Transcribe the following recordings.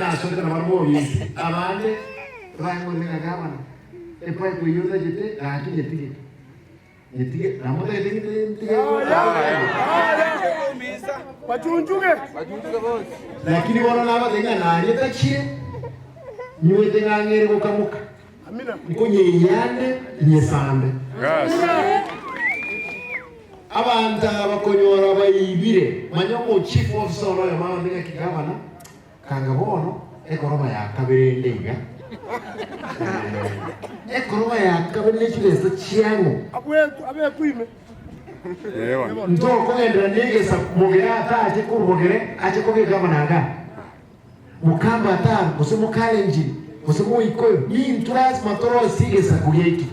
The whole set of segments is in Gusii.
nasoete nabarabwo obisi, abande bang'orire ng'a gavana, epipe eyio otagete gaki nyetige, nyetige, namotagete ng'ite ntige Bachunchuge. Lakini bono nabatebie ng'a nanyetachire, nywete ng'a ng'ere gokamoka. Nkonyeyande nyesambe. Abanto aba konyora baibire, manya omo chief officer one oyomo agambe ng'aki gavana, kanga bono ekoroba ya kabere ende iga. Eh, ekoroba ya kabere ne chibesa chiang'o. Ntokogenderera negesaku mogere atache korwa bogere ache koba egavana igaa. Mokamba ataro, gose mokalenjin, gose moikoyo, nintwe lasima torosie egesaku giaito.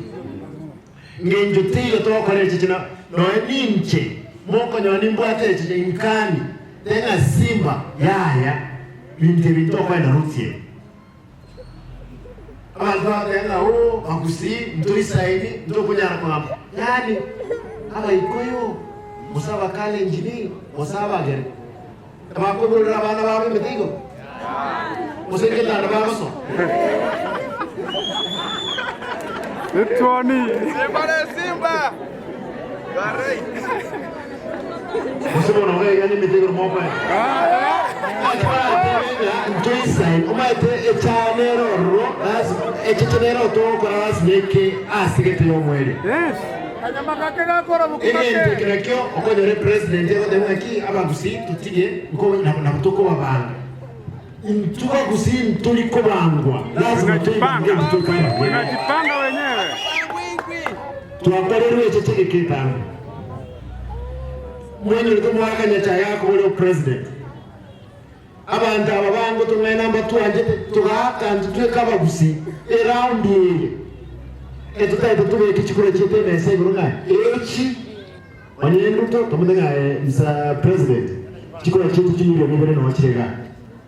Ngencho teiyo togokora echeche na nonya ninche mokonyora nimbwate echeche inkani teng'a simba yaya binto ebi ntokoenda rutie. Abanto bagateba ng'a oo bagusii ntoisaini ntokonyara kogamba yaani abaikoyo gose abakalenjini gose abagere. Bakoiborera abana babo emete igoro, gose egetanda bagosoa. Etwoni. Simba ne Simba. You are right. Gose bono iga iga nemete igoro mokoenda. Naki baratebe ng'a ntoisaini, omanyete echaye nere ororo, lazima echeche nere togokora lazima eke ase gete y'omoerio. Yes. Kanyama gake gakora bokima Egento ke. eke nakio okonyora epresident egoteba ng'aki abagusii totige nko nabo tokobabanga. Intwe bagusii ntori kobangwa lazima toibange Tunajipanga. intwe kaba abanyene. Tunajipanga wenyewe. Twakorerwe echeche egeke etambe. Mwanyorete omwaka Nyachae akoboria opresident. Abanto aba bangotong'aina mbatwanchete, togaaka intwe tweka abagusii eraundi eye etotagete tobeke chikura chiaito emesa igoro ng'a echi onye Ruto tomote ng'a Mister President chikura chiaito chimilioni ibere noo chire igaa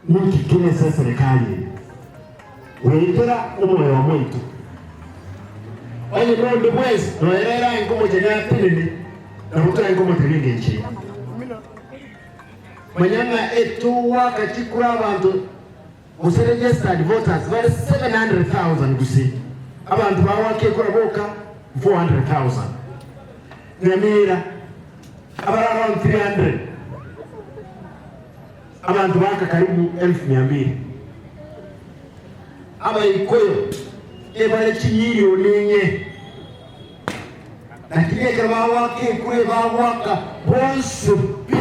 ninki kere ase eserekari eye goetera omoyo omoito onye nonde bwensi nonya nere aye nkomochenia atenene nabo torae nkomotebia engencho eye. Manya ng'a etogoaka chikura abanto gose registered voters bare 700,000 gose abanto bagoaka ekura boka 400,000. Nyamira abare around 300 abanto baaka karibu elfu mia mbili. Abaikoyo ebare chimilioni inye. Lakini ekero bagoaka ekura ebagoaka bonsi pi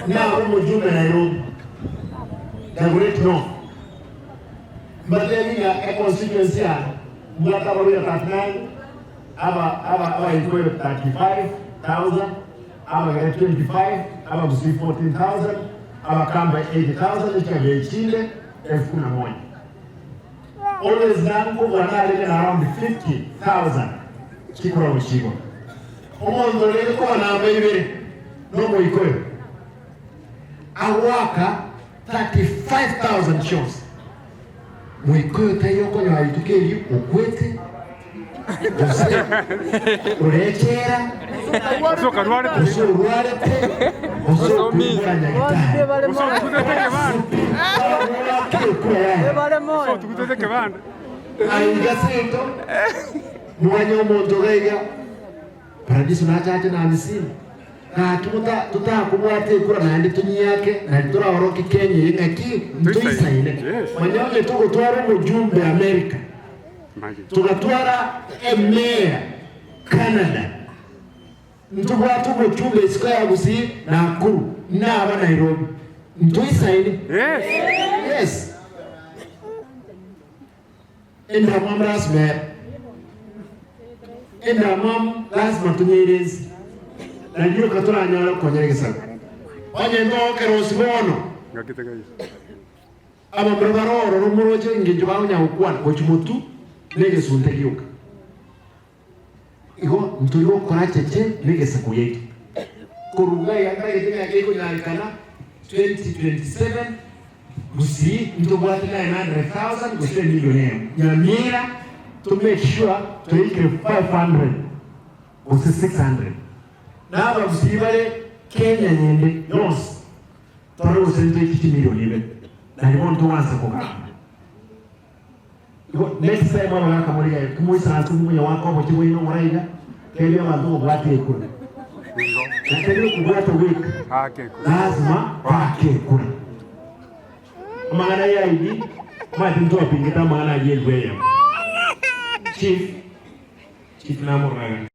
nabe omojumbe Nairobi Dagoretti North mbatebi ng'a econstituency yane mbwate abarwaire 39 aba aba abaikoyo 35000 abagere 25 abagusii 14000 abakamba 8000 echikabira echinde elfu kumi na moja. Always nankobua narenge na around 50,000 chikura gochia igoro. Omonto orenge koba namba ibere nomoikoyo agoaka 35,000 chionsi. Moikoyo taiyo okonyora rituko erio okwete gose orechera Gose okarwarete. gose orwarete gose okoibora nyagitari. Gose otugutete ekebande. Agoaka ekura yaye. Gose otugutete ekebande. Aiga seito mwanya omonto iga iga paradiso nachache na amisini gaki mota totakobwata ekura naende tonyiake nari toraoroke Kenya eye ng'aki ntoisaine Yes. manya onye togotwara omojumbe America Imagine. Togatwara emeya Canada, ntobwate omochumba isiko ya Gusii, Nakuru, naba Nairobi. Ntoisaine? Yes. Yes. Endamwamu lasima ere. Endamwamu lasima tonyeire ense. Nario rioka toranyare gokonyera egesaku. Onye ntogokerosi bono, Ngaki taiyo. Abamura bare ororo moroche engencho bakonya gokwana gochia motwe negesunte gioka. Igo ntori gokora cheche negesaku giaito. Korwa iga iga ntagete ng'a gekonyarekana 2027 Gusii ntobwate 900,000 gose emilion eyemo. Nyamira to make sure toikire 500 gose 600. Na abagusii bare Kenya yende yonsi tore gose ntoike chimilion ibere. Nari bono togwansa kogamba. Igo next time abagaka more iga timoisaranse momonye goaka obochie bwaino omore iga, tebia abanto ng'a bwate ekura. Nigo. Na tari okobwata bweka, Ake ekura. lazima baake ekura. Amang'ana ya ID, omanyete ntwapingete amang'ana ayio elfu eyemo. Chief, chief namorora iga.